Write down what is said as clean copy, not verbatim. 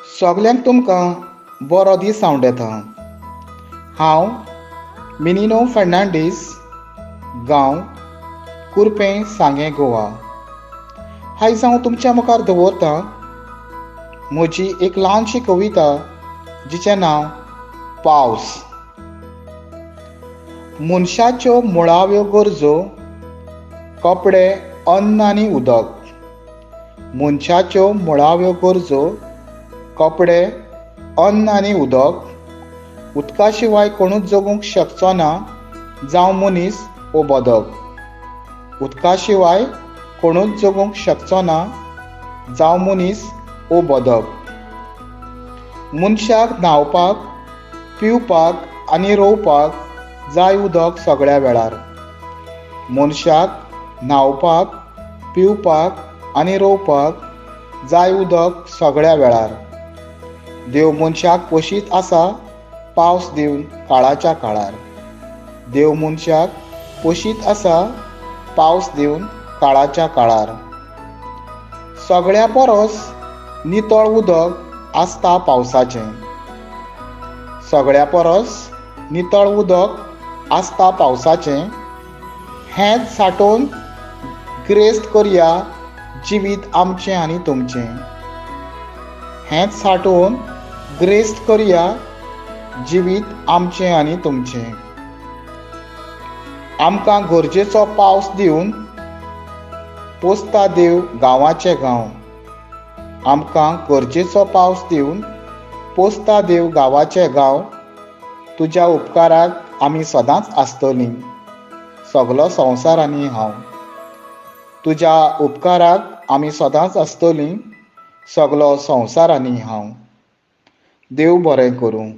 सगल्यांक तुमकां बरो दीस आंवडेता. हांव मिनिनो फर्नांडीस, गांव कुर्पें, सांगें, गोवा. आयज हांव तुमच्या मुखार दवरतां म्हजी एक ल्हानशी कविता जिचें नांव पावस. मनशाच्यो मुळाव्यो गरजो कपडे, अन्न आनी उदक. मनशाच्यो मुळाव्यो गरजो कपडे, अन्न आनी उदक. उदका शिवाय कोणूच जगूंक शकचो ना, जावं मनीस वो बदक. उदका शिवाय कोणूच जगूंक शकचो ना, जावं मनीस वो बदक. मनशाक न्हांवपाक, पिवपाक आनी रोवपाक जाय उदक सगळ्या वेळार. मनशाक न्हांवपाक, पिवपाक आनी रोवपाक जाय उदक सगळ्या वेळार. देव मनशाक पोशीत आसा पावस दिवन काळाच्या काळार. देव मनशाक पोशीत आसा पावस दिवन काळाच्या काळार. सगळ्या परस नितळ उदक आसता पावसाचें. सगळ्या परस नितळ उदक आसता पावसाचें. हेंच सांठोवन गिरेस्त करया जिवीत आमचें आनी तुमचें. हेंच सांठोवन गिरेस्त करया जिवीत आमचें आनी तुमचें. आमकां गरजेचो पावस दिवन पोसता देव गांवाचे गांव. आमकां गरजेचो पावस दिवन पोसता देव गांवाचे गांव. तुज्या उपकाराक आमी सदांच आसतलीं, सगलो संवसार आनी हांव. तुज्या उपकाराक आमी सदांच आसतलीं, सगलो संवसार आनी हांव. देव बरें करूं.